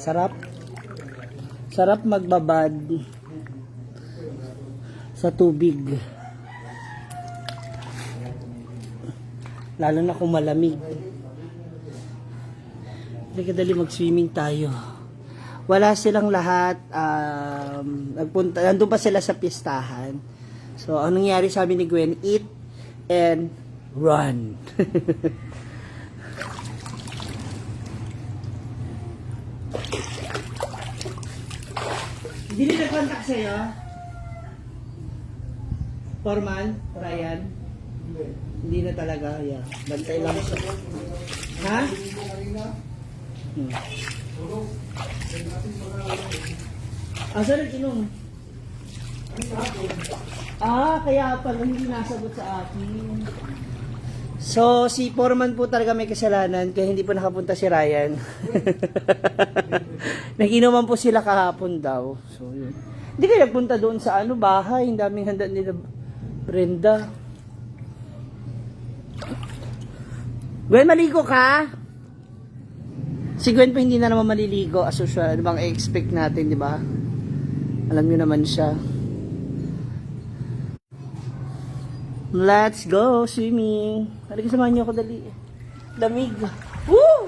Sarap. Sarap magbabad sa tubig. Lalo na kung malamig. Dali mag-swimming tayo. Wala silang lahat. Nandun pa sila sa pistahan. So, anong nangyari sabi ni Gwen? Eat and run. Hindi na nag-contact sa'yo? Foreman? Ryan? Hindi na talaga. Yeah. Bantay lang siya. Ha? Saan nag-inom? Kaya pala hindi nasagot sa akin. So, si Foreman po talaga may kasalanan kaya hindi po nakapunta si Ryan. Nag-inuman po sila kahapon daw. So, yun. Hindi kayo nagpunta doon sa bahay. Ang daming handa nila Brenda. Gwen, maligo ka? Si Gwen po hindi na naman maliligo. As usual, ano bang i-expect natin, di ba? Alam nyo naman siya. Let's go swimming. Halika, samahan niyo ako dali. Lamig. Woo!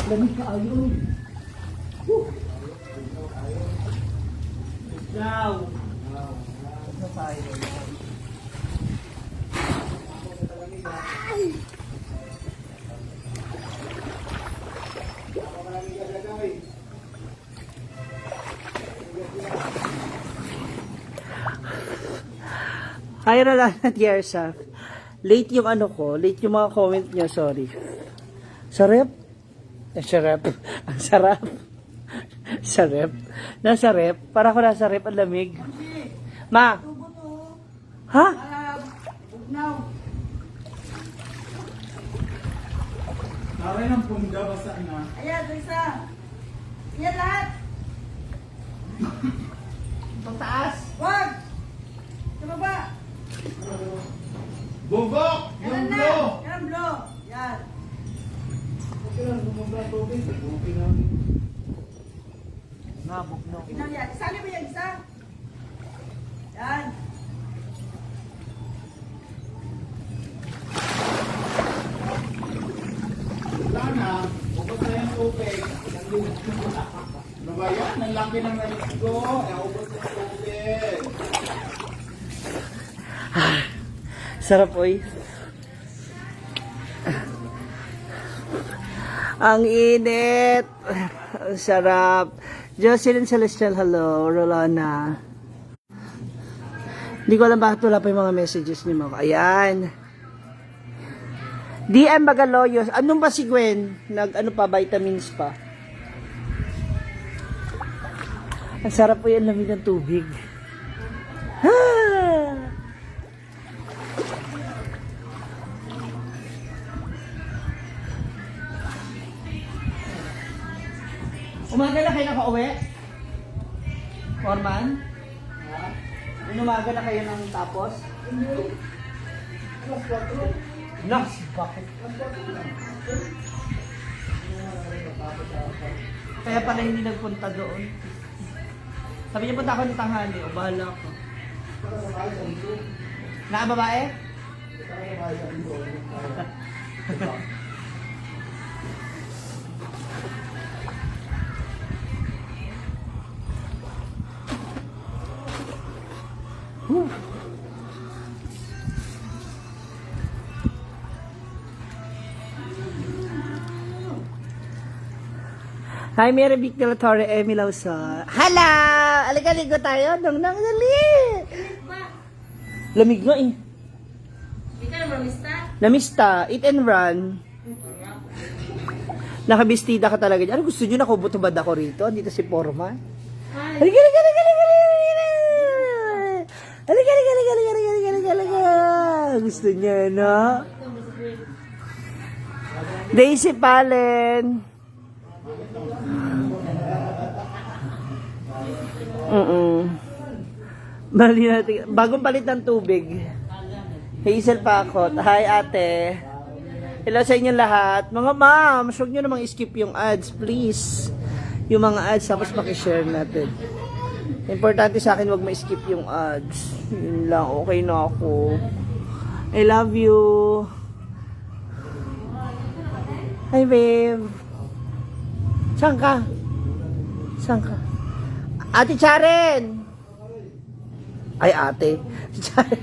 Lamig ka ayun. Woo! Now. Ito tayo. Ay! Hi, Roland at Yersa. Late yung late yung mga comment nyo, sorry. Sarap? Sarap. Ang sarap. Sarap. Nasa rep. Para ko nasa rep, ang lamig. Ma! Ha? Aray ng punda, basta na. Ayan, isa. Ayan lahat. Pagtaas? Wag! Sa baba. Bubok! Yung Yan na. blow! Yan ang blow. Yan. Okay lang, bumaba tubig. Okay lang. Nabok no. Tingnan yan. Isali mo yung isa. Yan. Wala na. Bukod na yung tubig. Ano ba yan? Ang laki ng naligo. Naubos na yung tubig. Sarap, oy. Ang init. Ang sarap. Jocelyn Celestial, hello. Rolana. Hindi ko alam bakit wala pa yung mga messages ni Mama. Ayan. DM Bagaloyos. Anong ba si Gwen? Vitamins pa. Ang sarap po yan, lamig ng tubig. Umaga na kayo nakauwi? Foreman? Umaga na kayo nang tapos? Hindi. Bakit? Kaya pala hindi nagpunta doon. Sabi niya punta ako ng tanghali. O bahala ko. Nakababae? Hi, Mary Vic de la Torre, Emmy Lausa. Hala! Aliga-ligo tayo. Nang dali! Lamig nga eh. Hindi ka na mamista? Namista. Eat and run. Nakabistida ka talaga. Ano gusto nyo? Nakubutubad ako rito. Dito si Foreman. Aliga! Gusto niya, no? Daisy Palen. Bali natin. Bagong palit ng tubig. Hazel Pakot. Hi, ate. Hello sa inyo lahat. Mga ma'am, huwag nyo namang skip yung ads, please. Yung mga ads, tapos makishare natin. Importante sa akin, wag ma-skip yung ads. Yun lang, okay na ako. I love you. Hi, babe. Saan ka? Saan ka? Ate Charen! Ay, ate. Charen.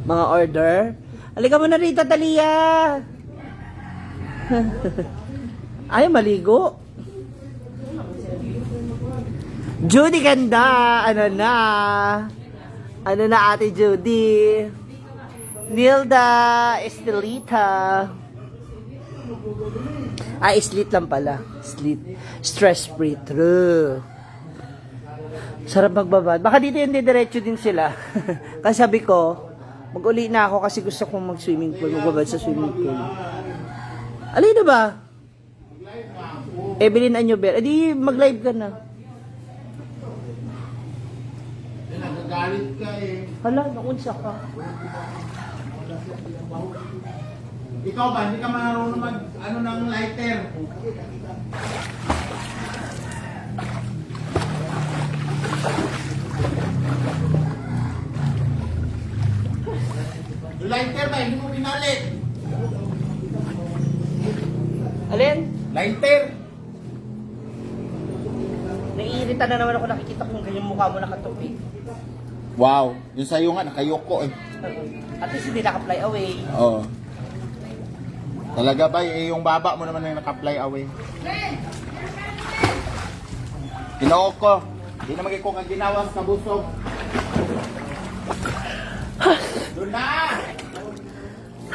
Mga order. Halika mo na rito, Talia. Ay, maligo. Judy ganda. Ano na? Ano na, ate Judy? Nilda Estelita. Slit lang pala. Slit. Stress-free. True. Sarap magbabad. Baka dito yung didiretso din sila. Kasi sabi ko, mag-uli na ako kasi gusto kong mag-swimming pool. Magbabad sa swimming pool. Alin na ba? Evelyn Anyobel. Edi mag-live ka na. Nagagalit ka eh. Hala, nakunsa ka. Ikaw ba, hindi ka marunong ano ng lighter? Lighter ba, hindi mo pinalit? Alin? Lighter! Naiirita na naman ako nakikita kung yung mukha mo nakatupi. Wow, yung sa'yo nga, nakayoko eh. At least hindi naka-fly away. Oo. Talaga ba, eh, yung baba mo naman yung naka-fly away. Ginoo ko. Hindi na magiging kong ginawas sa busog. Doon na!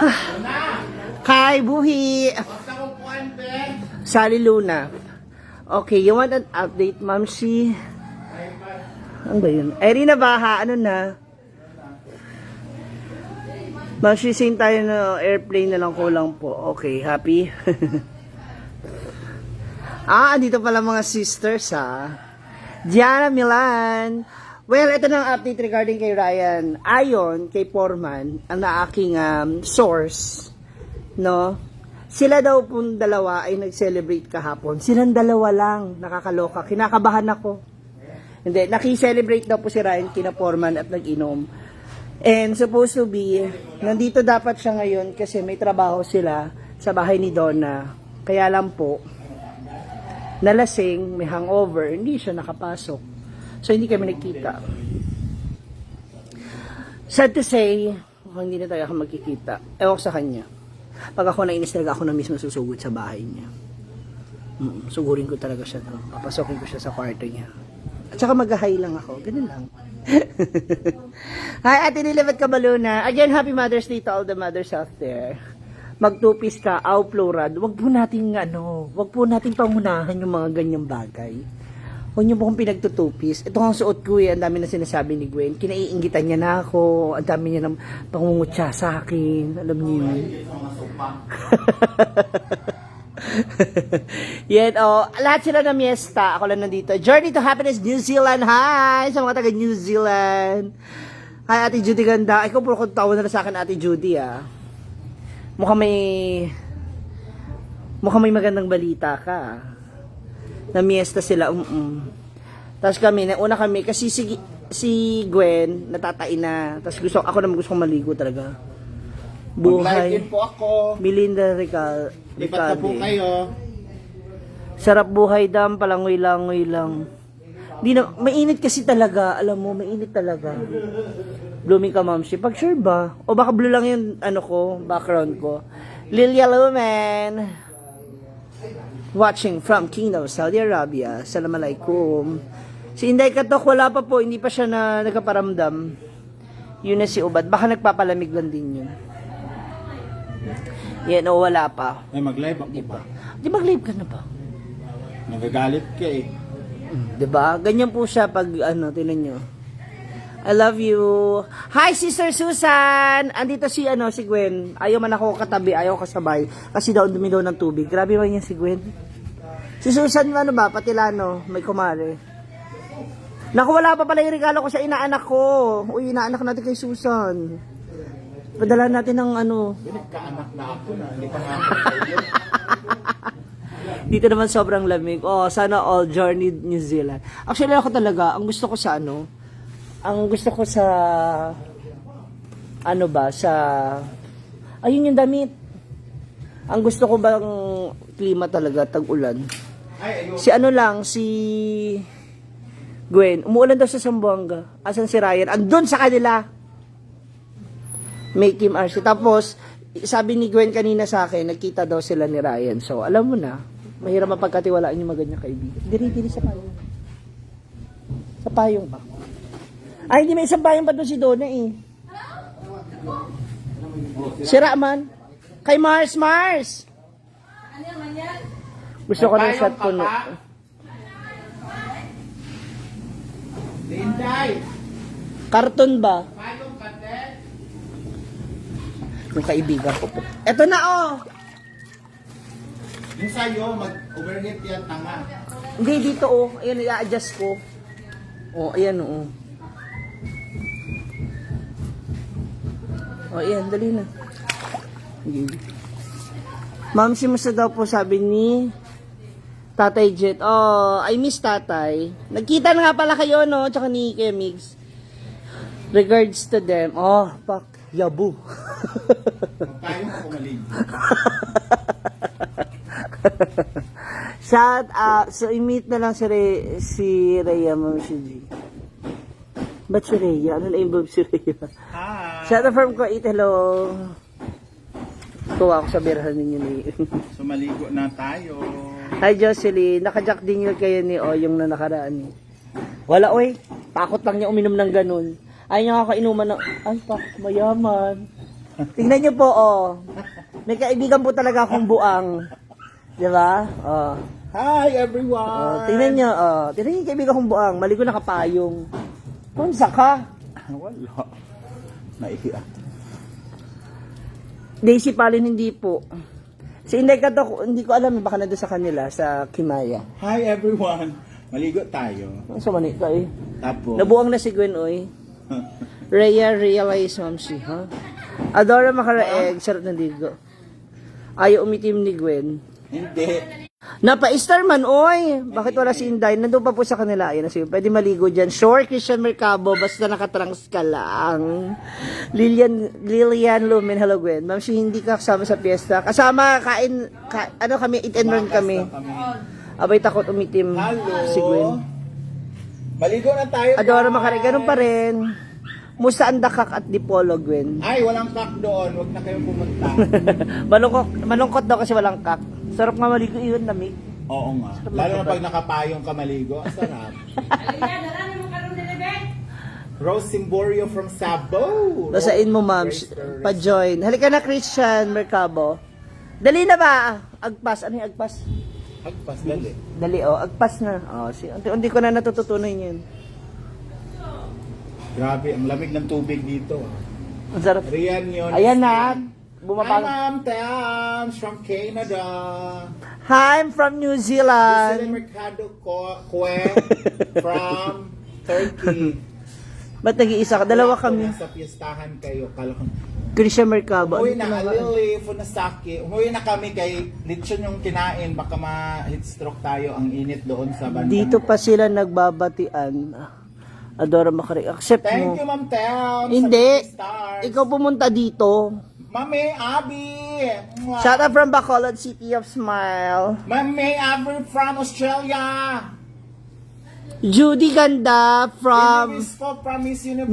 Doon na! Kay Buhi! Basta kong puan, Ben! Sally Luna. Okay, you want an update, Mamsi? Ano ba yun? Irina Baha, ano na? Mamsi, sing tayo na airplane na lang kulang po. Okay, happy? Andito pala mga sisters, ha? Diana Milan. Well, ito na ang update regarding kay Ryan. Ayon kay Foreman, ang naaking source, no? Sila daw pong dalawa ay nag-celebrate kahapon. Silang dalawa lang, nakakaloka. Kinakabahan ako. Hindi, naki-celebrate daw po si Ryan kina Foreman at nag-inom. And supposed to be, nandito dapat siya ngayon kasi may trabaho sila sa bahay ni Donna. Kaya lang po, nalasing, may hangover, hindi siya nakapasok. So, hindi kami nagkita. Sad to say, hindi na tayo magkikita. Ewan ko sa kanya. Pag ako nainis talaga, ako na mismo susugod sa bahay niya. Sugurin ko talaga siya. No? Papasokin ko siya sa kwarto niya. At saka mag-hi lang ako. Ganun lang. Hi, Ate Lilibat Cabaluna. Again, happy Mother's Day to all the mothers out there. Magtupis ka, aw plurad. Wag po nating pangunahan yung mga ganyang bagay. Huwag niyo po kong pinagtutupis. Ito ang suot ko ang dami na sinasabi ni Gwen. Kinaiingitan niya na ako. Ang dami niya ng pangungutya sa akin. Alam niyo yun. Yan, lahat sila na miesta. Ako lang nandito. Journey to Happiness, New Zealand. Hi! Sa mga taga New Zealand. Hi, Ate Judy ganda. Ikaw puro kong tawa na sa akin, Ate Judy, ah. Mukhang may magandang balita ka. Na miesta sila. Tapos nauna kami, kasi si Gwen, natatain na. Tapos ako naman gusto kong maligo talaga. Mag-live din po ako. Melinda Lipat na po kayo. Sarap buhay, dam, palangoy-langoy lang. Mainit kasi talaga, alam mo, mainit talaga. Blooming ka, Mamsi. Pag sure ba? O baka blue lang yung background ko. Lilia Lumen. Watching from Kingdom, Saudi Arabia. Assalamualaikum. Si Inday Katok, wala pa po. Hindi pa siya nagkaparamdam. Yun na si Ubad. Baka nagpapalamig lang din yun. Yan, wala pa. Ay, mag-live ako ba? Di mag-live ka na ba? Nagagalit ka eh. Diba? Ganyan po siya pag, tinan nyo. I love you. Hi, Sister Susan! Andito si Gwen. Ayaw man ako katabi, ayaw kasabay. Kasi daw dumi daw ng tubig. Grabe man yan si Gwen. Si Susan, patilano, may kumare. Naku, wala pa pala yung regalo ko sa inaanak ko. Uy, inaanak natin kay Susan. Padala natin ng ano. Pinagkaanak na ako na. Hindi pa nga ako sa'yo. Dito naman sobrang lamig. Oh, sana all journey New Zealand. Actually, ako talaga, ang gusto ko sa ano, ang gusto ko sa, ano ba, sa, ayun yung damit. Ang gusto ko bang klima talaga, tag-ulan. Ay, ayun. Si ano lang, si Gwen, umuulan daw sa Zamboanga. Asan si Ryan? Andun sa kanila. May Kim RC. Tapos, sabi ni Gwen kanina sa akin, nagkita daw sila ni Ryan. So, alam mo na, mahirap mapagkatiwalaan yung mga ganyang kaibigan. Diri-diri sa payong. Sa payong pa. Ay, hindi may isang payong pa doon si Donna eh. Sira man. Kay Mars. Ano naman yan? Gusto ko ng shot puno. Linday. Karton ba? Payong katet. Yung kaibigan ko po. Eto na oh! Yung sa'yo, mag-overheat yan, tanga. Hindi, dito oh. Ayan, i-adjust ko. Oh, ayan oh. Oh, ayan, dali na. Sige. Ma'am, si Musa daw po sabi ni Tatay Jet. Oh, I miss Tatay. Nagkita na nga pala kayo, no? Tsaka ni Kuya Migs. Regards to them. Oh, pak, yabu. Magpayong ako maligo. Shout out. So, i-meet na lang si Rhea, Ma'am si G. Ba't si Rhea? Ano na-involve si Rhea? Hi. Shout out from Kuwait. Hello. Tuwa ako sa birahan ninyo ni... So, maligo na tayo. Hi, Jocelyn. Naka-jack din yun kayo ni Oyong na nakaraan. Wala, oy. Takot lang niya uminom ng ganun. Ayaw niya kakainuman ng... Ay, pak, mayaman. Tingnan niyo po, oh. May kaibigan po talaga akong buang. Di ba? Oh. Hi, everyone. Oh, tingnan niyo, oh. Tingnan niyo yung kaibigan akong buang. Maligo nakapayong. Punsa ka. Wala. Naihiya. Daisy Palin, hindi po. Si Inday Kato, hindi ko alam, baka nandun sa kanila, sa Kimaya. Hi, everyone. Maligo tayo. Ano sa mani ka eh? Tapos, Nabuang na si Gwen, oy. Rhea, realize, Mamsi, ha? Adora Makaraeg, sarap ng ligo. Ayaw umitim ni Gwen. hindi. Napa-star man, oy! Bakit wala si Inday? Nandun pa po sa kanila. Ayun na siya. Pwede maligo dyan. Sure, Christian Mercabo. Basta nakatrunks ka lang. Lilian Lumen. Hello, Gwen. Ma'am, hindi ka kasama sa piyesta. Kasama, ano kami, eat and learn kami. Abay, takot umitim Hello. si Gwen. Maligo na tayo. Adora guys. Makaraeg. Ganun pa rin. Musta ang dakak at dipolo, Gwen? Ay, walang kak doon. Huwag na kayong pumunta. Malungkot daw kasi walang kak. Sarap nga maligo yun, lamig. Oo nga. Lalo na pag nakapayong ka maligo. Ang sarap. Alina, darami mo karoon nila, Ben. Rose Simborio from Sabo. Basain mo, ma'am. Restaurant. Pa-join. Halika na, Christian Mercabo. Dali na ba? Agpas. Ano yung agpas? Agpas, dali. Dali, oh. Agpas na. Oh, unti ko na natututunan yun. Grabe, ang lamig ng tubig dito. Ang sarap. Rian yun. Ayan na. Hi, Bumapang. Ma'am Tams from Canada. Hi, I'm from New Giselle Zealand. Mercado Kwe from Turkey. Ba't nag-iisa ka? Dalawa Kung kami. nasa piestahan kayo, kala ko. Christian Mercabo. Umuwi Ano na, ito Alili, Funasaki. Umuwi na kami kay lechon yung kinain. Baka ma-heat stroke tayo. Ang init doon sa banda. Dito pa sila nagbabatian. Adora Makaraeg. Accept Thank mo. you, Ma'am Tams. Hindi. Stars. Ikaw pumunta dito. Mami, Abby. Mwah. Shout out from Bacolod, City of Smile. Mami, Abby from Australia. Judy Ganda from From Miss Universe.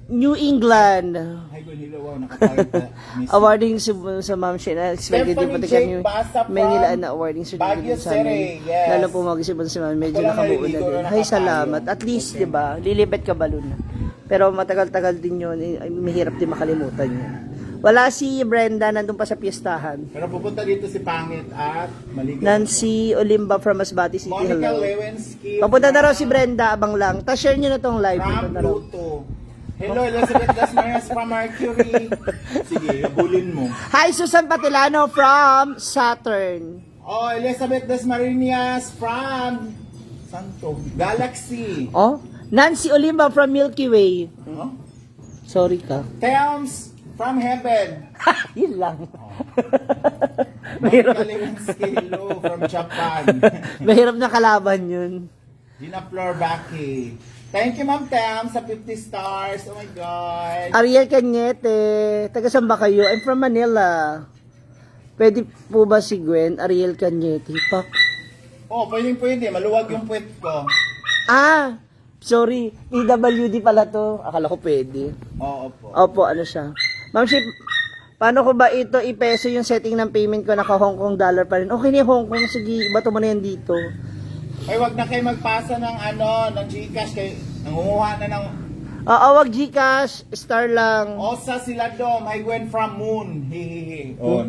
New England. Ay, Gunilo, wow, nakapagod. Awarding sa Ma'am Shena. Expected din pati kami Basa may from nilaan na awarding Baguio certificate sa amin. City, yes. Lalo po mag-isipon si Ma'am. Medyo Wala nakabuo na naliligo din. na Hay, nakatayo. salamat. At least, Okay. di ba, lilibet ka balon na. Pero matagal-tagal din yun. Ay, mahirap din makalimutan yun. Wala si Brenda, nandun pa sa piyestahan. Pero pupunta dito si Pangit at Maligaw. Nancy Olimba from Masbate City. Monica Hello. Lewinsky. Papunta na raw si Brenda, abang lang. Ta share nyo na tong live. From Punta na raw. Pluto. Hello, Elizabeth Dasmayas from Mercury. Sige, abulin mo. Hi, Susan Patilano from Saturn. Oh, Elizabeth Dasmariñas from Santo. Galaxy. Oh, Nancy Olimba from Milky Way. Huh? Sorry ka. Tams from heaven. Yun lang. Mahirap. Mahirap. From Japan. Mahirap na kalaban yun. Gina Flor Baki. Thank you, Ma'am Tam, sa 50 stars. Oh my God. Ariel Cañete. Taga saan ba kayo? I'm from Manila. Pwede po ba si Gwen? Ariel Cañete. Pak. Oh, pwede. Maluwag yung puwet ko. Ah! Sorry. PWD pala to. Akala ko pwede. Oo po. Opo, ano siya. Ma'am Ship, paano ko ba ito ipeso yung setting ng payment ko naka Hong Kong dollar pa rin? Okay na yung Hong Kong. Sige, bato mo na yan dito. Ay, wag na kayo magpasa ng ng Gcash. Kay nangunguha na ng Wag Gcash. Star lang. Osa sila dom. I went from moon. Hehehe. Oh,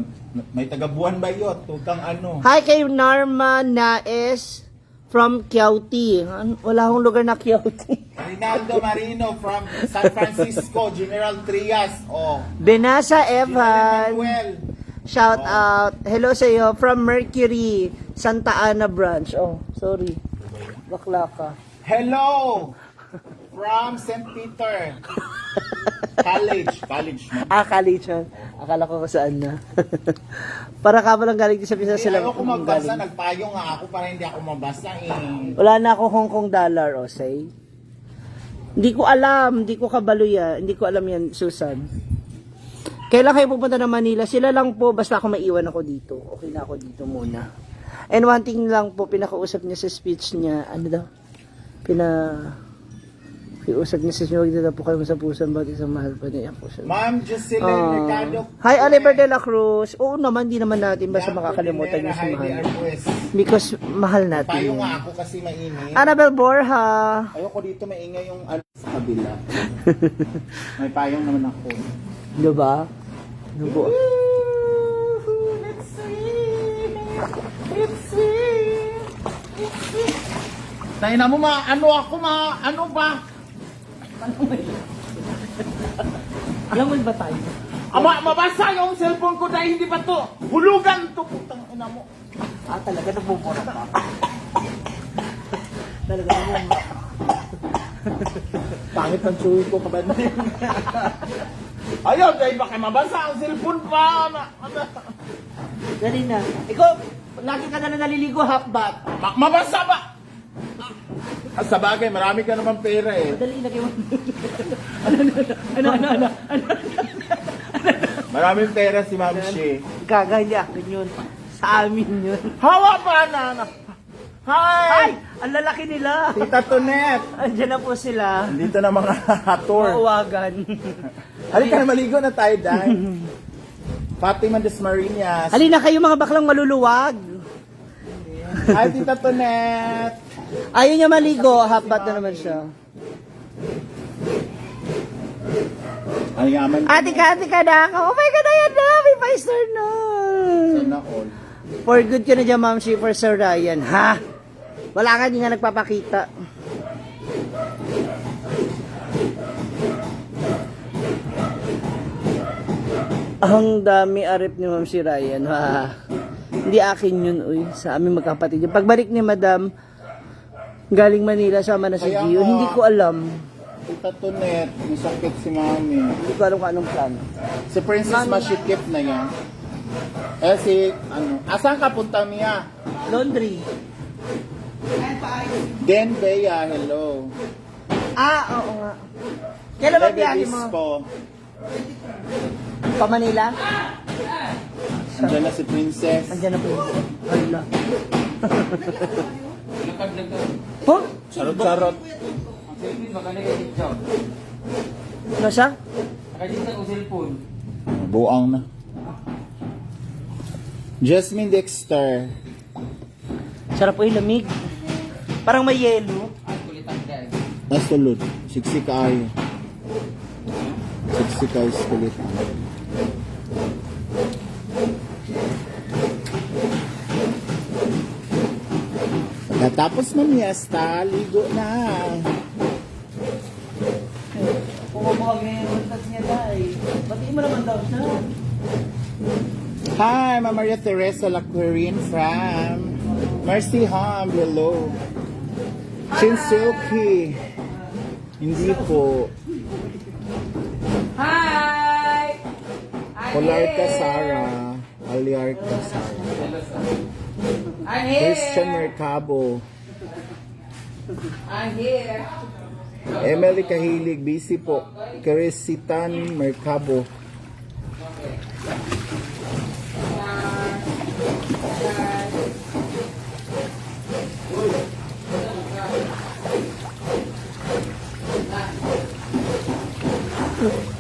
may taga-buwan ba yun? Tukang ano. Hi kay Narma Naes from Kiauti. Wala akong lugar na Kiauti. Rinaldo Marino from San Francisco. General Trias. Oh. Benasa General Evan. Manuel. Shout out. Hello sa iyo from Mercury, Santa Ana branch. Oh, sorry. Bakla ka. Hello from St. Peter College. College, no? College yun. Akala ko kung saan na. Para ka palang galing din sa Pisa sila. Ayaw ko magbasa. Nagpayo nga ako para hindi ako mabasa eh. Wala na ako Hong Kong dollar, o say. Hindi ko alam. Hindi ko kabalo yan. Hindi ko alam yan, Susan. Kailan kayo pupunta ng Manila? Sila lang po, basta ako maiwan ako dito. Okay na ako dito muna. And one thing lang po, pinakausap niya sa speech niya, ano daw? Pinakausap niya sa speech niya, huwag na po kayo masapusan, bakit isang mahal pa niya po siya. Ma'am Jocelyn Mercado. Hi, Oliver De La Cruz. Oo naman, di naman natin basta makakalimutan yung si mahal. Because mahal natin. Payo yun. nga ako kasi mainit. Annabel Borja. Ayoko dito maingay yung sa kabila. May payong naman ako. Diba? Ano po? Let's see. Let's see. Tayo na mo ano ba? Alam mo ba tayo? Mabasa yung cellphone ko dahil hindi pa to. Hulugan to, putang ina mo. Talaga nabubura ka. Talaga nabubura ka. Pangit ang suwi ko kabad na yun. Ayaw, dahil baka mabasa ang cellphone pa. Dali na. Ikaw, lagi ka na naliligo half bath. Mabasa ba? Sa bagay, marami ka naman pera eh. Dali na kayo. Maraming pera si Ma'am Shea. Gaga niya. Akin yun. Sa amin yun. Hawa pa na. Hi! Ay! Ang lalaki nila. Tita Tonet! Andiyan na po sila. Dito na mga tour. Mawagan. Halika na, maligo na tayo, Dan. Fatima Desmariñas. Halina kayo mga baklang maluluwag. Hi, Tita Tonet! Ayaw niya maligo. Half bath na naman siya. Ang yaman. Ate ka na ako. Oh my God, ayan na. May 5 star na. Sana all. For good ka na dyan, Ma'am Shi, for Sir Ryan. Ha? Wala ka, di nga nagpapakita. Ang dami arip ni Ma'am si Ryan. Ha? Hindi akin yun, uy. Sa aming magkapatid. Yung pagbalik ni Madam, galing Manila, sama na si Kaya Gio. nga. Hindi ko alam. Tita Tonet, may sakit si Mami. Hindi ko alam kung anong plano. Si Princess Mashikip na yan. Asan ka punta niya? Laundry. Den Bea, hello. Oo nga. Kailan ba Bebe biyahe mo? Bispo. Pa Manila? Andiyan na si Princess. Andiyan na po. Hala. Oh? Charot-charot. Ano siya? Buang na. Jasmine Dexter. Sarap po yung lamig. Parang may yelo. Nasulod. Siksi kaayo. Siksi kaayo kulit. Pagkatapos mamiesta, ligo na. Pumabawag na yung buntas niya, day. Batiin mo naman daw siya. Hi, Ma'am Maria Teresa Lacurin from Mercy Home. Hello. Shinsilky. Hindi po. Hi! Polarca Sara. Aliarca Sara. I'm here! Christian Mercabo. I'm here! Emily Kahilig. Busy po. Keresitan Mercabo.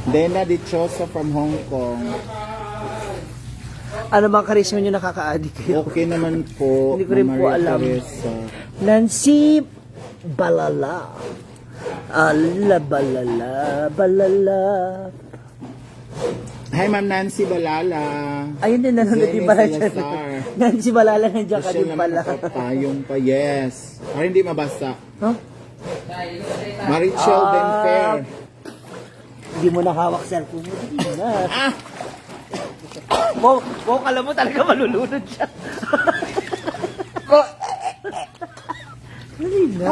Dena Dichosa from Hong Kong. Ano bang karisma nyo nakaka-addict kayo? Okay naman po. Hindi ko rin Ma'am po Maria alam. Teresa. Nancy Balala. Ala balala, balala. Hi, Ma'am Nancy Balala. Ayun din, nanonood din Jenny pala siya. Salazar. Nancy Balala, nandiyan ka Kasi din naman pala. nakapayong pa, yes. Para hindi mabasa. Huh? Marichel Benfair. Hindi mo nakawak cellphone mo. Hindi na. Ah! Wow, kala mo talaga malulunod siya. Hindi na.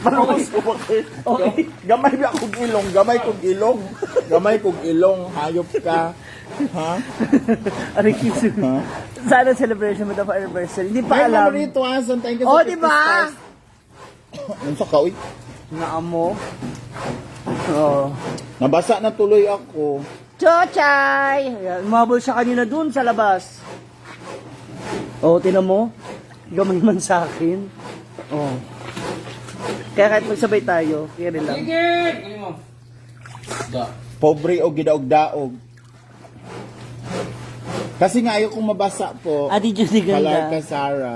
Okay. Gamay ba kong ilong? Gamay kong ilong. Gamay kong ilong. Hayop ka. Ha? Aray, kiso. Ha? Sana celebration mo daw for anniversary. Hindi pa Hi, alam. Ma'am Rito Ason. Thank you Oh, sa di 50 ba? stars. Ano sa kauy? Naamo. Oh. Nabasa na tuloy ako. Chochay! Ayan, umabol siya kanina dun sa labas. Oh, tinan mo. Gamay man sa akin. Oh. Kaya kahit magsabay tayo, kaya rin lang. Pobre o gidaog-daog. Kasi nga ayaw kong mabasa po. Adi Judy Palarca ganda. Sara.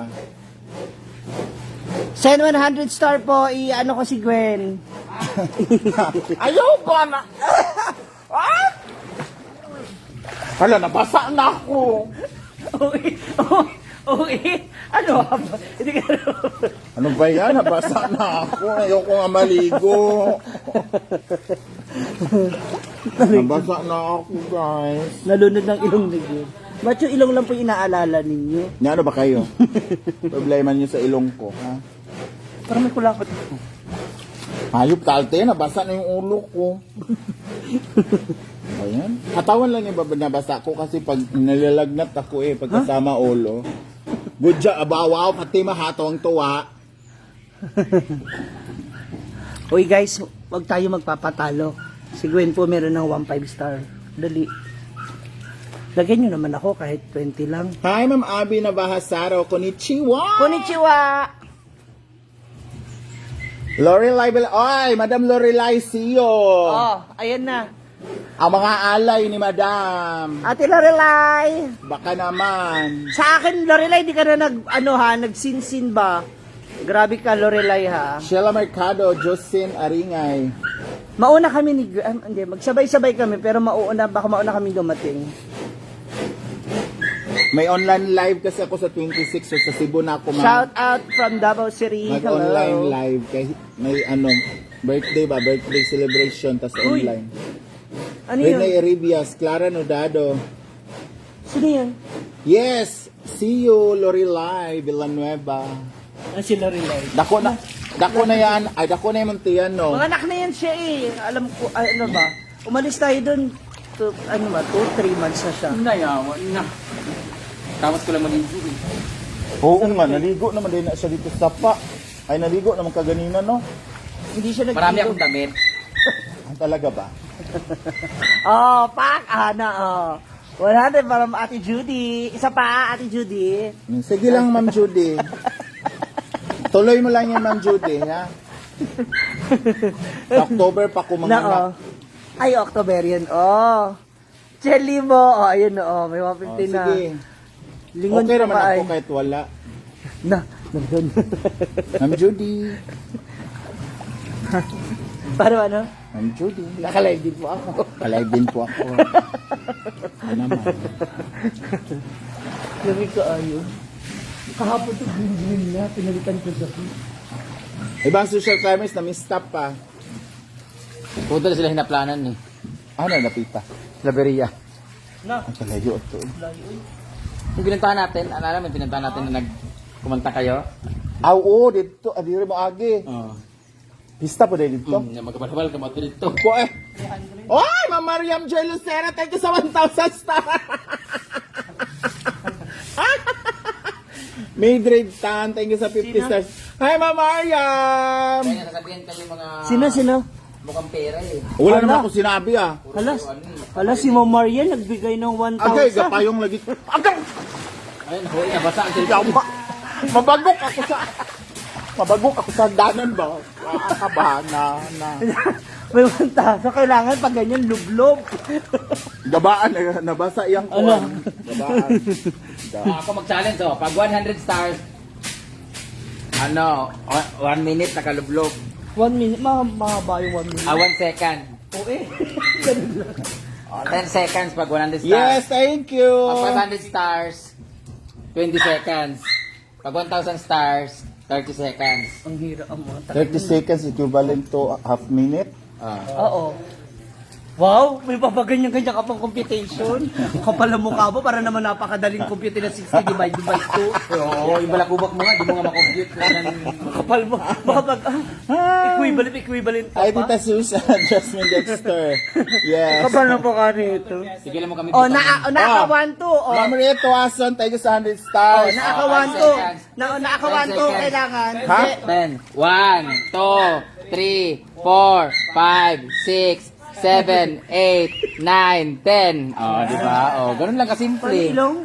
Send 100 star po, i-ano ko si Gwen. Ayaw ko na. Ah! Hala, nabasa na ako. Okay, okay. Ano? Hindi ka Ano ba yan? Nabasa na ako. Ayaw ko nga maligo. Nabasa na ako, guys. Nalunod ng ilong ni Gwen. Ba't yung ilong lang po inaalala ninyo? Ano ba kayo? Problema niyo sa ilong ko, ha? Parang may kulakot ako. Hayop kalte, nabasa na yung ulo ko. Ayan. Katawan lang yung nabasa ko kasi pag nalalagnat ako pagkasama ulo. Good job, abawaw, pati mahatawang tuwa. Uy guys, wag tayo magpapatalo. Si Gwen po meron ng 1-5 star. Dali. Lagyan nyo naman ako kahit 20 lang. Hi, Ma'am Abby Navahasaro. Konnichiwa! Konnichiwa! Lorelai Oy, Madam Lorelai, see you! Oh, ayan na. Ang mga alay ni Madam. Ate Lorelai! Baka naman. Sa akin, Lorelai, di ka na nagsinsin ba? Grabe ka, Lorelai, ha? Sheila Mercado, Jocelyn Aringay. Mauna kami ni... hindi, magsabay-sabay kami, pero baka mauna kami dumating. May online live kasi ako sa 26, so sa Cebu na ako Shout out from Davao City. mag-online Hello. live. Kasi may birthday celebration, tas Uy. online. Ano yun? Renee Eribias, Clara Nodado. Sino yun? Yes! See you, Lorelai Villanueva. Ano si Lorelai? Dako na yan. Ay, dako na yung muntiyan, no? Mga anak na yan siya eh. Alam ko, ano ba? Umalis tayo dun, 2-3 months na siya. Nayawan na. Tapos ko lang maligo eh. Oo nga, naligo naman din na siya dito sa pa. Ay, naligo naman kaganina, no? Hindi siya nag- Marami akong damit. Ang talaga ba? Oh, pak! Ana, oh. 100 para Ate Judy. Isa pa, Ate Judy. Sige lang, Ma'am Judy. Tuloy mo lang yan, Ma'am Judy, ha? Sa October pa ko mga oh. Ay, October yan. Oh. Jelly mo. Oh, ayun, oh. May 150 na. Sige. Lingon Okay pa naman ba ako ay? kahit wala. Nandun. Ma'am Judy. Para ano? Ma'am Judy. Nakalive din po ako. Kalive din po ako. Ano naman. Lamig ka ayun. Kahapon ito, green na. Pinalitan ko sa Ibang social climbers na mistap pa. Punta na sila hinaplanan eh. Ano napita? Laberia. Na. Ang kalayo ito. Yung pinuntahan natin, alala mo yung pinuntahan natin na kumanta kayo? Oo, dito. Adire mo agi. Oo. Pista po dito. Magkabalabal ka mo dito. Po eh. Oy, Ma'am Mariam Joy Lucera, thank you sa 1,000 star. Mildred Tan, thank you sa 50 stars. Hi, Ma'am Mariam! Kaya nasasabihin kayo mga Sino? mukhang pera eh. Wala Ala. naman ako sinabi ah. Hala, si Ma'am Marian nagbigay ng 1,000. Agay, gapayong lagi. Agay! Ayun, hoy, nabasa ang Yawa. Mabagok ako sa danan ba? Kakabahan na. May 1,000. Kailangan pag ganyan, lublob. Gabaan, nabasa iyang kuwan. Gabaan. Ako mag-challenge oh. Pag 100 stars, 1 minute nakalublog. 1 minute, mahaba yung 1 minute. 1 second. Oo eh. 10 seconds pag 100 stars. Yes, thank you. Pag 500 stars, 20 seconds. Pag 1,000 stars, 30 seconds. Ang hirap ang mga 30 seconds equivalent to half minute. Oo. Wow, may papaganyan-ganyan ka pang computation. Kapal ang mukha mo para naman napakadaling compute na 60 divided by 2. Oo, yung balakubak mo nga, di mo nga makompute. Kapal mo. Makapag, equivalent Ay, ka pa. Tita Susan, Jasmine Dexter. Yes. Kapal na po ka nito. Sige lang mo kami. Oh, naka-1 to. Oh, Ma'am Rito Ason, thank you sa 100 stars. naka-1 to. Naka-1 to, kailangan. Ha? 10. 1, 2, 3, 4, 5, 6, 7, 8, 9, 10. Oh, di ba? Oh, ganun lang kasimple. Ilong.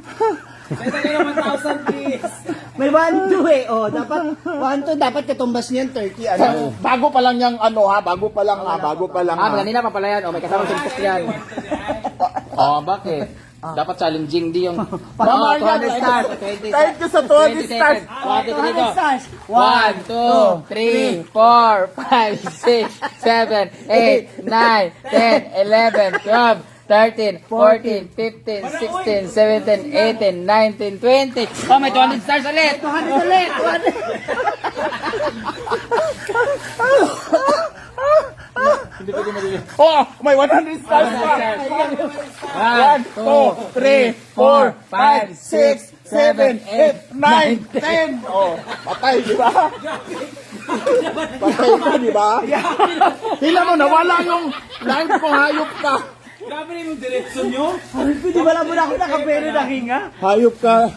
May 1 to eh. Oh, dapat 1 to, dapat katumbas niyan 30 ano. Bago pa lang yung ano ha, bago pa lang ha. Kanina pa pala yan. Oh, may kasama suntok yan. Oh, bakit? Dapat challenging di yung... Mama, 200 stars. 20 Thank you sa 20 stars. 200 stars. 1, 2, 3, 4, 5, 6, 7, 8, 9, 10, 11, 12, 13, 14, 15, 16, 17, 18, 19, 20. Oh, may 200 stars ulit. 200 ulit. 200. Oh, may 100 stars pa. 1, 2, 3, 4, 5, 6, 7, 8, 9, 10. Oh, patay, di ba? Patay ka, di ba? Tingnan mo, nawala yung line ko, hayop ka. Ay, di ba lang mo na ako nakapero na hinga? Hayop ka.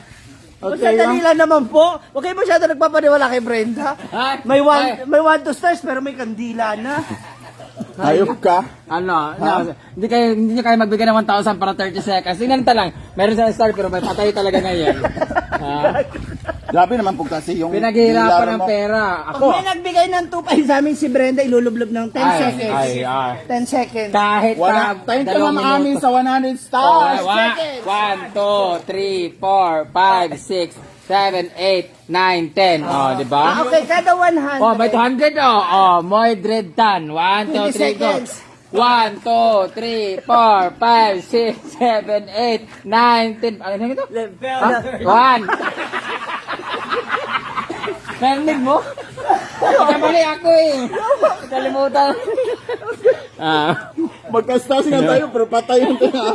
Okay, sandali lang naman po. Huwag kayo masyado nagpapaniwala kay Brenda. May 1 to stars pero may kandila na. Hayop ka. Hindi nyo kayo magbigay ng 1,000 para 30 seconds. Tingnan ta lang. Meron sa star pero may patay talaga ngayon. Grabe naman po kasi yung... Pinaghihirapan ng pera. Pag may nagbigay ng 2 sa amin si Brenda, ilulublob ng 10 seconds. 10 seconds. Kahit Wala, pa time ka naman amin sa 100 stars. 1, 2, 3, 4, 5, 6, 7, 8, 9, 10. Oh, di ba? Okay, kada 100. Oh, may 200 oh. Oh, Moidred Tan. 1, 2, 3, go. 1, 2, 3, 4, 5, 6, 7, 8, 9, 10. Ano na ito? 1. Narinig mo? Kamali ako eh. Kalimutan. Magka-stars nga tayo, pero patay yung tinga.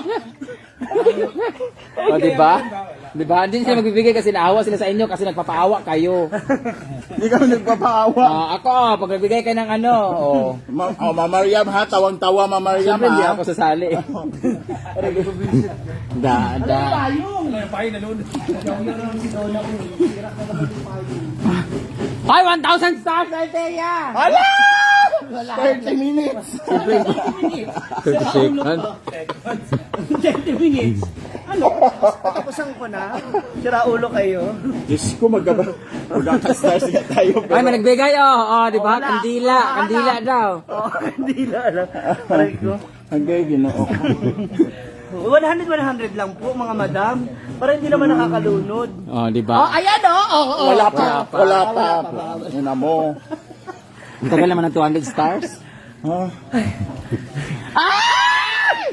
O, di ba? Di ba? Hindi sila magbibigay kasi naawa sila sa inyo kasi nagpapaawa kayo. Hindi kami nagpapaawa. Ako, pag nagbigay kayo ng ano, Mama Mariam ha, tawang-tawa Mama Mariam siyempre hindi ha. ako sasali. Ay, 1,000 stars, Althea! Hala! 30 minutes. 30 seconds. 20 minutes. Ano? Patapusan ko na. Sira ulo kayo. Diyos ko, magka-stars nga tayo. Ay, may nagbigay, oh, di ba? Wala. Kandila, kandila daw. Oh, hindi na alam. Aray ko. Hanggang ginoo. 100 lang po mga madam. Para hindi naman nakakalunod. Oh, di Oh, ba? ayan oh. Wala pa. Ina mo. Ang tagal naman ng 200 stars. Ha?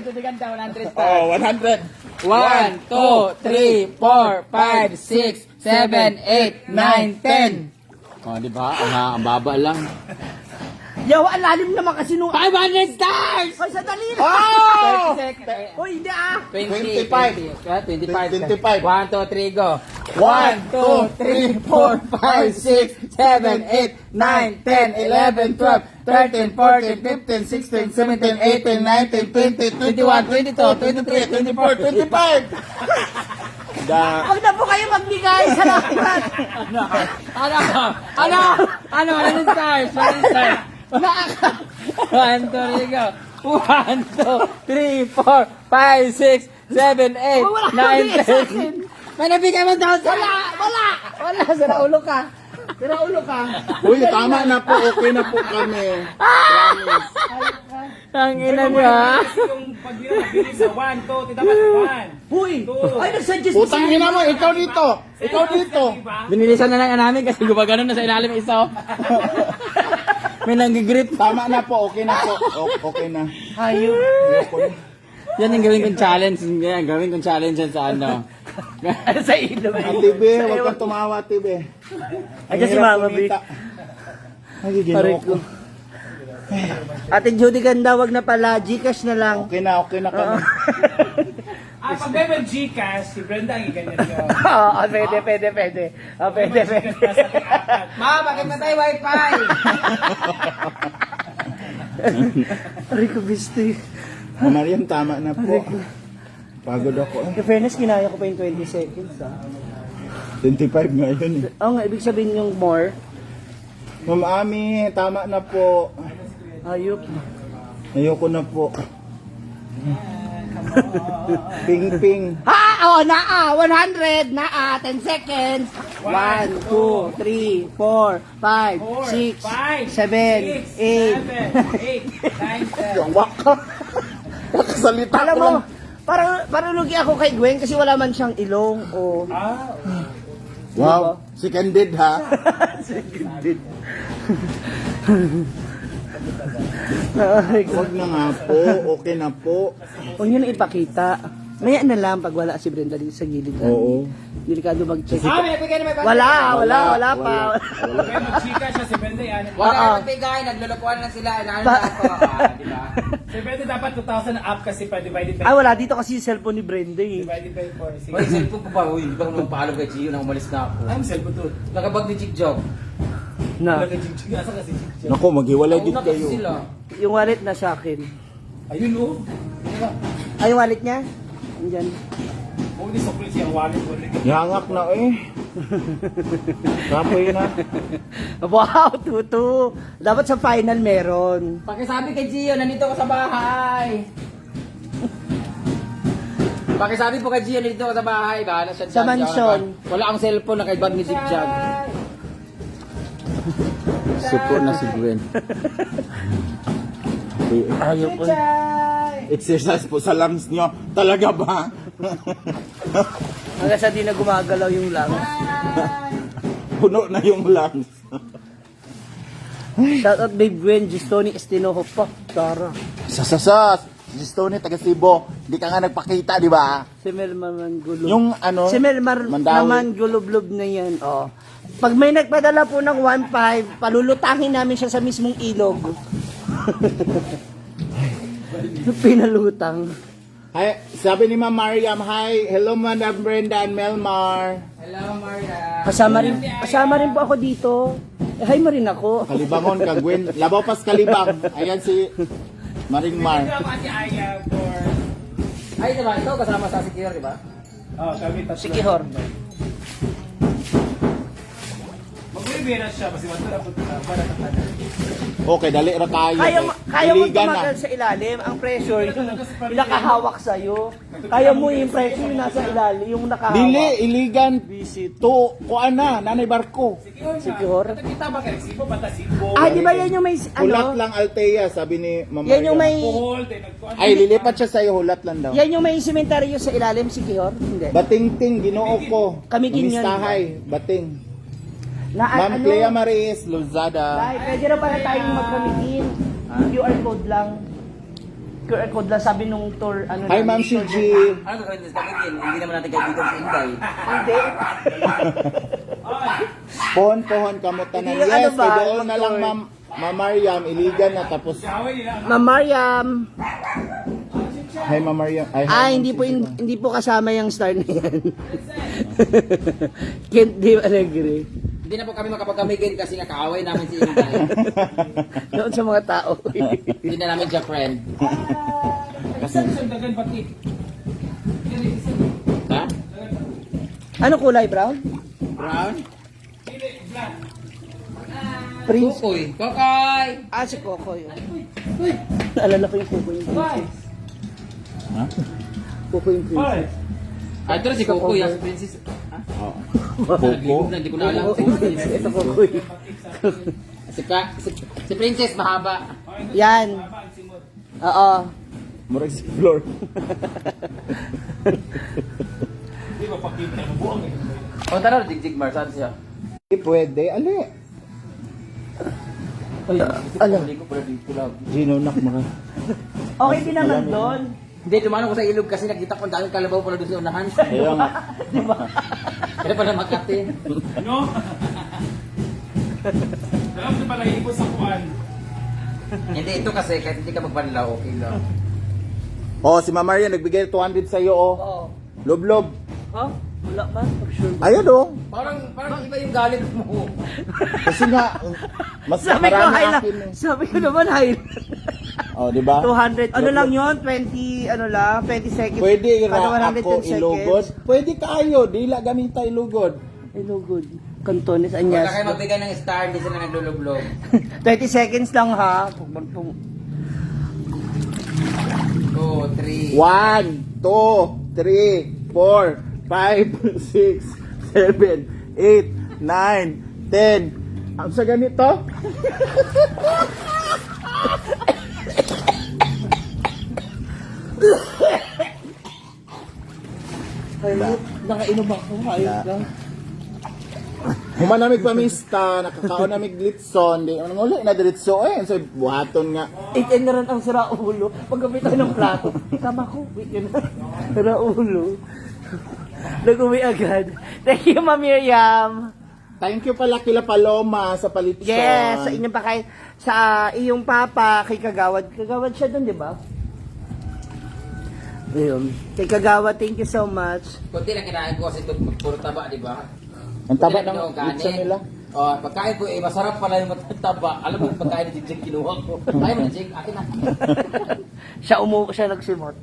Tudigan daw 100 stars. Oh, 100. 1, 2, 3, 4, 5, 6, 7, 8, 9, 10. Oh, di ba? Ang baba lang. Yaw, ang lalim naman kasi nung... 500 stars! Ay, sandali lang! Oh! 30 seconds. Hoy, hindi ah! 20, 25. 25. 1, 2, 3, go. 1, 2, 3, 4, 5, 6, 7, 8, 9, 10, 11, 12, 13, 14, 15, 16, 17, 18, 19, 20, 21, 22, 23, 24, 25! Huwag na po kayo magbigay! Salamat! Ano? 100 stars? 100 stars. 1, 2, 3, go. 1, 2, 3, 4, 5, 6, 7, 8, Wala kang 9, bigay sa akin. 10. May nabigay mo daw sa... Wala! Sira ulo ka! Sira ulo ka! Uy, tama na po. Okay na po kami. Ang ina niya. Yung pagbira, nabilis sa 1, 2, dapat 1. Huy! Ay, nagsuggest Putang ina mo, ikaw dito. Ikaw dito. Binilisan na lang namin kasi gumagano na sa ilalim ng isa. May nangigrip. Tama na po. Okay na po. Okay na. Hayop! Yan yung gawin kong challenge. Yan, gawin kong challenge yan sa ano. Sa ilong. Tibe, huwag kang tumawa, Tibe. Ay, kasi Mama Vic. Ay, Pare ginoo ko. ko. Ate Judy ganda, wag na pala. Gcash na lang. Okay na kami. Pag may Gcash, si Brenda ang iganyan ko. Oo, pwede. Pwede. Ma, bakit matay wifi? Rico Bisti. Mariam, tama na po. Pagod ako. In fairness, kinaya ko pa yung 20 seconds. 25 ngayon eh. Oo nga, ibig sabihin yung more. Ma'am Ami, tama na po. Ayop. Ayoko na po. Ping. Ha! Oh, naa! 100! Naa! 10 seconds! 1, 2, 3, 4, 5, 6, 7, 8. 8, 9, 10. Yung waka. Nakasalita Alam ko mo, lang. parang lugi ako kay Gwen kasi wala man siyang ilong. Oh. Wow, si Candid ha. Huwag na nga po, okay na po. Huwag nyo na ipakita. Maya na lang pag wala si Brenda dito sa gilid. Oo. Delikado mag-check. May nagbigay na may Wala pa. May Gcash na si Brenda yan. Wala Oo. na magbigay, naglulukuhan lang sila. Ano na ako, di ba? Si Brenda dapat 2,000 up kasi pa divided by Ay, wala dito kasi yung cellphone ni Brenda eh. divided by 4. Uy, cellphone ko pa. Uy, di ba nung paalam kay Gio nang umalis na ako? Ang cellphone to. Nakabag ni Jig Jog. Na. Nagka-jig-jig. Asa kasi jig-jig? Naku, maghiwalay Una din kasi kayo. sila. Yung wallet na sa akin. Ayun oh. Ay, yung wallet niya? Andyan. Kung hindi sukli siya, wallet ko rin. Yangak na eh. Kapoy na. Wow, tutu. Dapat sa final meron. Pakisabi kay Gio, nandito ko sa bahay. Pakisabi po kay Gio, nandito ko sa bahay. Bahala siya Sa dyan. mansyon. Wala ang cellphone na kay bag ni Jig Jog. Support na si Gwen. Ayaw ko. Exercise po sa lungs nyo. Talaga ba? Hanggang sa di na gumagalaw yung lungs. Puno na yung lungs. Shoutout Babe Gwen, Gistoni Estinoho pa. Tara. Sasasas. Si Stoney, taga Cebu. Hindi ka nga nagpakita, di ba? Si Melmar Mangulob. Yung ano, Si Melmar Mandawi. naman gulublob na yan. Oh. Pag may nagpadala po ng 1.5, palulutangin namin siya sa mismong ilog. Pinalutang. Hi, sabi ni Ma'am Mariam, hi, hello Madam Brenda and Melmar. Hello, Maria. Kasama rin po ako dito. Eh, hi mo rin ako. Kalibangon ka, Gwen. Labaw pas kalibang. Ayan si Maring Mar. Ito ang Ate Aya for... Ay, diba? Ikaw kasama sa Secure, diba? Oh, kami tatlo. Si Kihor. Mag-review siya kasi matula po para tatlo. Okay, dali ra tayo. Kaya mo Iligan tumagal sa ilalim. Ang pressure, yung nakahawak sa'yo. Kaya mo yung pressure yung nasa ilalim, yung nakahawak. Dili, iligan. To, kuan na, nanay barko. Si Kihor. Kita ba kayo? Sibo, bata sibo. Ah, di ba yan yung may, Hulat ano? lang Altea, sabi ni Ma'am Yan yung Mariam. may, Hold, nagkuhan. Ay, lilipat siya sa'yo, hulat lang daw. yan yung may sementeryo sa ilalim, si Kihor? Hindi. Bating-ting, ginoo ko. Kamigin yan. Umistahay, bating. Na, Ma'am Clea Maris, Luzada. Ay, pwede na pala tayong magkamitin. QR code lang. QR code lang, sabi nung tour, ano Hi, namin, Ma'am tour Shiji. Ano gagawin sa kapatid? Hindi naman natin kaibigan sa Inday. Hindi. Pohon, kamutan na. Hindi, Yes, ano ba? kay doon na lang, Mag-tour. Ma'am Ma'am Mariam, iligan na tapos. Ma'am Mariam. Hi, Ma'am Mariam. Ay, hi, Ah, Ma'am hindi po kasama yung star na yan. Can't Dave Alegre. Hindi na po kami makapagkamigin kasi nga kaaway namin si Inday. Doon sa mga tao. Hindi na namin siya friend. Ha? Ano kulay, brown? Brown? Prince. Kukoy. Kokoy! Ah, si Coco yun. Naalala ko yung Coco yung princess. Ha? Coco yung princess. Ah, ito na si Kokoy, yung princess. Oo. Coco. Hindi ko na alam. Ito Coco yun. Si princess mahaba. Yan. Oo. Mura explore. O tara, Jigjig Mar, saan siya? Hindi pwede. Ali. Ay, Alam. Hindi ko pala dito lang. Gino, nak mo Okay din naman doon. Hindi, dumano ko sa ilog kasi nakita ko ang daming kalabaw pala doon sa unahan. Kaya nga. Kaya pala Makati. No? Alam ko pala ibo sa kuan. Hindi, ito kasi kahit hindi ka magbanlaw, okay lang. Oh, si Ma'am Mariam nagbigay 200 sa iyo, oh. Oo. Lob-lob. Ha? Wala ba? Sure ba? Ayun, oh. Parang iba yung galit mo. Kasi nga, mas Sabi ko, marami high lang. akin, eh. Sabi ko naman, high. Oh, di ba? 200. Ano lang yun? 20, ano lang? 20 seconds. Pwede Ano, ra 110 ako ilugod. Pwede kayo, dila gamita ilugod. Hello, good. Cantones, Huwag anyas. na kayo magbigay ng star, hindi sila naglulublog. 20 seconds lang ha. 2, 3. 1, 2, 3, 4, 5, 6, 7, 8, 9, 10. Ang sa ganito? Hayop. Nakainom ako. Hayop lang. Humanamig pamista, nakakaon namig glitson, di ano ulit na diretso so buhaton nga. 8 na rin ang sira ulo. Pagkabit tayo ng plato. Tama ko. Wait yun na. Sira ulo. Nag-uwi agad. Thank you, Ma'am Miriam. Thank you pala kila Paloma sa palitson. Yes, sa inyong pakain. Sa iyong papa, kay Kagawad. Kagawad siya doon, di ba? Ayun. Kay Kagawad, thank you so much. Kunti lang kinain ko kasi ito puro taba, di ba? Ang taba Kunti lang ng kinuha, glitson kanin. nila. Oh, pagkain ko, masarap pala yung mataba. Alam mo yung pagkain ni Jigjig kinuha ko. Kaya mo na, Jig, akin na. Siya nagsimot.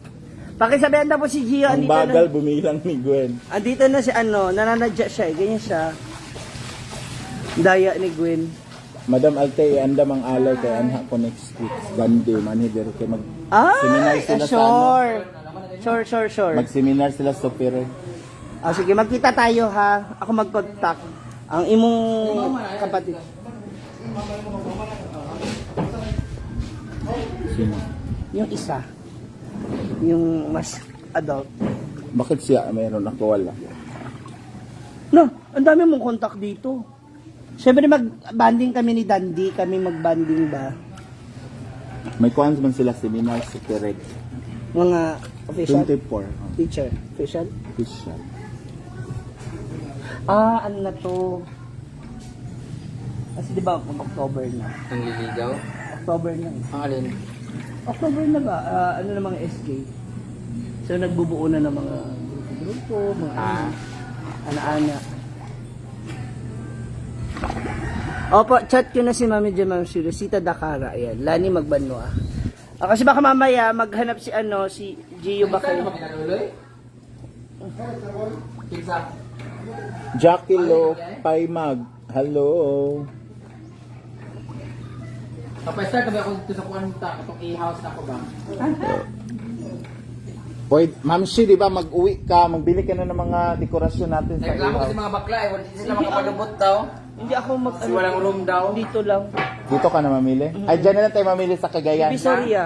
Pakisabihan na po si Gio. Ang Andito bagal na, bumilang ni Gwen. andito na si nananadya siya. Ganyan siya. Daya ni Gwen. Madam Alte, iandam ang alay kay anha ko next week. Gandi, manager kay Ay, sila sa sure. Mag-seminar sila sa Pire. Ah, sige, magkita tayo ha. Ako mag-contact. Ang imong kapatid. Sino? Yung isa. Yung mas adult. Bakit siya mayroon ako wala? No, ang dami mong contact dito. Siyempre mag-banding kami ni Dandy. Kami mag-banding ba? May kuans man sila seminar sa Pire. Mga official 24. teacher. Official? Official. Ah, ano na to? Kasi di ba October na? Ang liligaw? October na eh. Ang alin? October na ba? Ano na mga SK? So nagbubuo na ng mga grupo, mga ana-ana. Opo, chat ko na si Mami Jamal si Rosita Dakara. Ayan, Lani Magbanwa. Kasi baka mamaya maghanap si si Gio ba kayo? Pizza. Jackie Lo, Paimag. Hello. Kapag-start kami ako dito sa kuwanta, itong e-house na ako ba? Pwede, Ma'am Shi, di ba mag-uwi ka, magbili ka na ng mga dekorasyon natin sa Nagreklamo kasi ilaw. mga bakla eh, hindi sila makapalubot daw. Hindi ako Kasi walang room daw. Dito lang. Dito ka na mamili? Ay, dyan na lang tayo mamili sa Cagayan. Divisoria.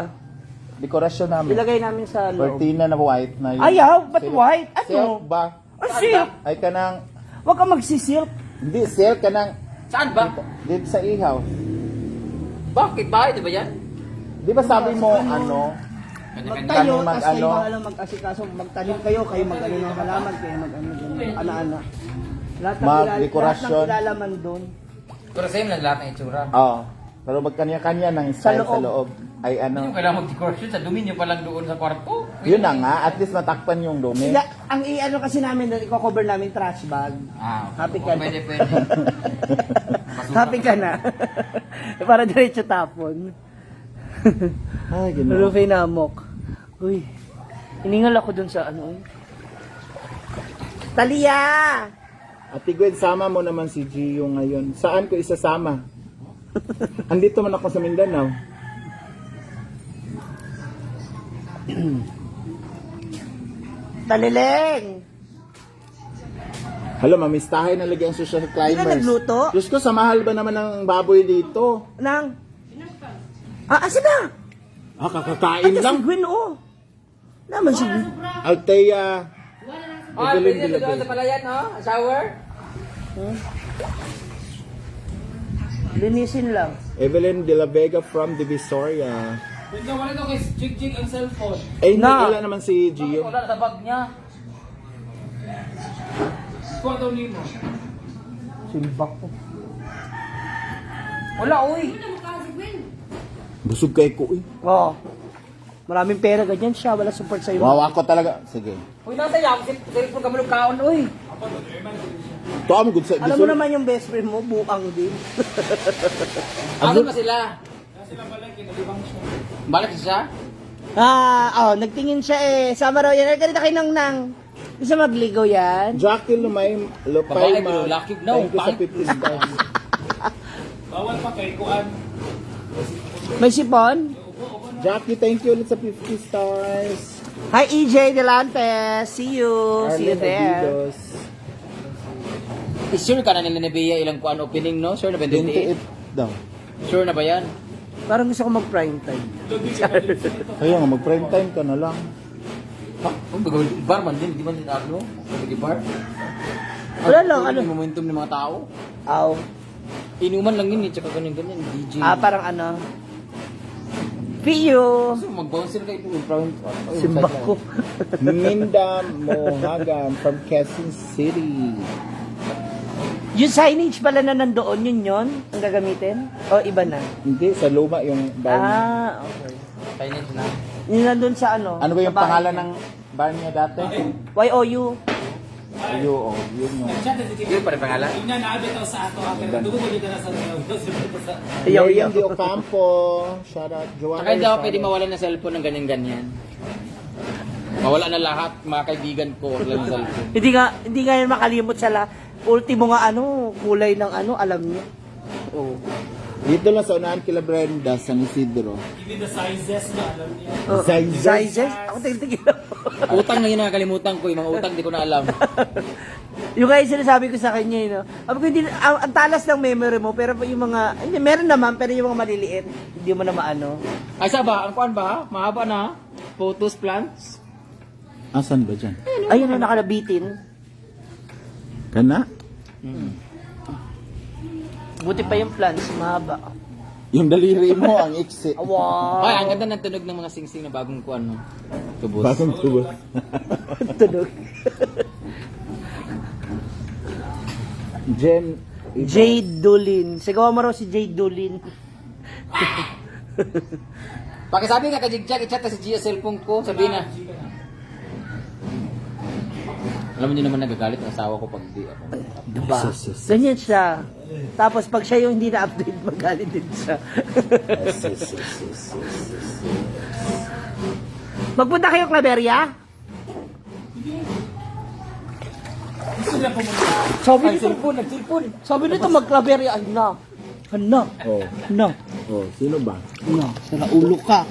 Dekorasyon namin. Ilagay namin sa loob. Cortina na white na yun. Ayaw, ba't Silk- white? Ano? Silk ba? Ang silk! Ay ka nang, Huwag ka magsisilk. hindi, silk ka nang, Saan ba? dito sa ihaw. Bakit? Bahay, di ba yan? Di ba sabi mo, ano, Magtayo, Kami tapos kayo mag-ano? bahala mag-asikaso. Magtanim kayo mag-ano ng halaman, kayo mag-ano, ana-ana. Lahat ng Mag-dekorasyon. ilalaman doon. Pero same lang lahat ng itsura. oh, Pero magkanya-kanya ng Sa style sa loob. loob. Ay Hindi ano. mo kailangan mag-decoration sa dumi niyo palang doon sa kwarto. Yun na nga, at least matakpan yung dumi. Sila, ang i-ano kasi namin, i-cover namin trash bag. Ah, Happy ka na. Pwede. Happy ka na. Para diretso tapon. Ay, gano'n. Rufay namok. Uy, hiningal ako dun sa ano. Talia! Ate Gwen, sama mo naman si Gio ngayon. Saan ko isasama? Andito man ako sa Mindanao. Talileng! Hala, mamistahay na lagi ang social Hindi climbers. ka nagluto? Diyos ko, sa mahal ba naman ng baboy dito? Nang? Asin na? Kakakain Ate si lang. Gwen, oh. Naman si Gwen. Altea. Ah, Evelyn pwede Vilabel. doon sa palayan, no? Shower? Linisin lang. Evelyn de la Vega from Divisoria. Pwede wala daw kay Jig ang cellphone. Eh, hindi Na. ilan naman si Gio. Wala sa bag niya. Kuha daw nimo. Simbak ko. Wala, uy. Busog kay ko eh. Oo. Maraming pera ganyan siya. Wala support sa'yo. Wow, ako talaga. Sige. Uy, nasa yaw. Cellphone ka malong kaon, uy. Ito ang good sa Alam mo naman yung best friend mo, buang din. Ano ba sila? Balik siya? Nagtingin siya eh. Sama raw yan. Ganito kay Nang. Gusto magligaw yan? Jackie Lumay, Babae, Lupay pero lucky no, Thank you sa pang- 50 stars. Bawal pa kay Kuan. May sipon? Jackie, thank you ulit sa 50 stars. Hi EJ Delante. See you. See you Arlene there. Abidos. Sure ka na nila ni Bea ilang kuan opening, no? Sure na ba 28? 28 daw. Sure na ba yan? Parang gusto ko mag-prime time. Kaya nga, mag-prime time ka na lang. Ha? Oh, bagawin bar man din, di man din ano? Bagawin bar? Wala lang, ano? Yung momentum ng mga tao. Aw. Inuman lang yun, tsaka ganyan-ganyan, DJ. Parang ano. Pio. Kasi mag-bounce sila kayo yung province. Simbak ko. Minda Mohagan from Quezon City. Yung signage pala na nandoon, yun ang gagamitin? O iba na? Hindi, sa luma yung bar. Okay. Chinese na. Yung nandun sa ano? Ano ba yung sa bahay pangalan niya. ng bar niya dati? YOU. Ayo, yun yung... Chat na Yun pa rin pangalan? Yung na naabit daw sa ato. Dugo ko dito na sa Yo, Miriam Di Ocampo. Shout out. Joanna. Saka hindi ako Rosado. pwede mawalan ng cellphone ng ganyan-ganyan. Mawala na lahat, mga kaibigan ko, wala ng cellphone. Hindi nga yan makalimot sa ultimo nga ano, kulay ng ano, alam niyo. Oh. Dito lang sa unahan kila Brenda, San Isidro. Even the sizes na alam niya. Sizes? Ako tigil Utang na yun nakakalimutan ko, yung mga utang di ko na alam. Yung kaya sinasabi ko sa kanya, no? Sabi ko, hindi, ang talas ng memory mo, pero yung mga, hindi, meron naman, pero yung mga maliliit, hindi mo na maano. Ay, saba, ang kuan ba? Mahaba na? Photos, plans? Asan ba dyan? Ayun na nakalabitin. Kana? Buti pa yung plants, mahaba. Yung daliri mo, ang iksi. Wow! Ay, ang ganda ng tunog ng mga sing-sing na bagong kuan, no? Tubos. Bagong tubo. Tunog. Jen. Jade Dulin. Sigawa mo raw si Jade Dulin. Pakisabi ka kay Jigjag, i-chat na si Gia cellphone ko, sabihin na. Alam niyo naman nagagalit ang asawa ko pag di ako. Diba? Ganyan siya. Tapos pag siya yung hindi na-update, magalit din siya. Magpunta kayo, Claveria? Gusto nila pumunta. Sabi Ay, nito, cellphone, nag-cellphone. sabi nito mag-Claveria. Ay na. Hala. Oh. Hala. Oh, sino ba? Hala. Sana ulo ka.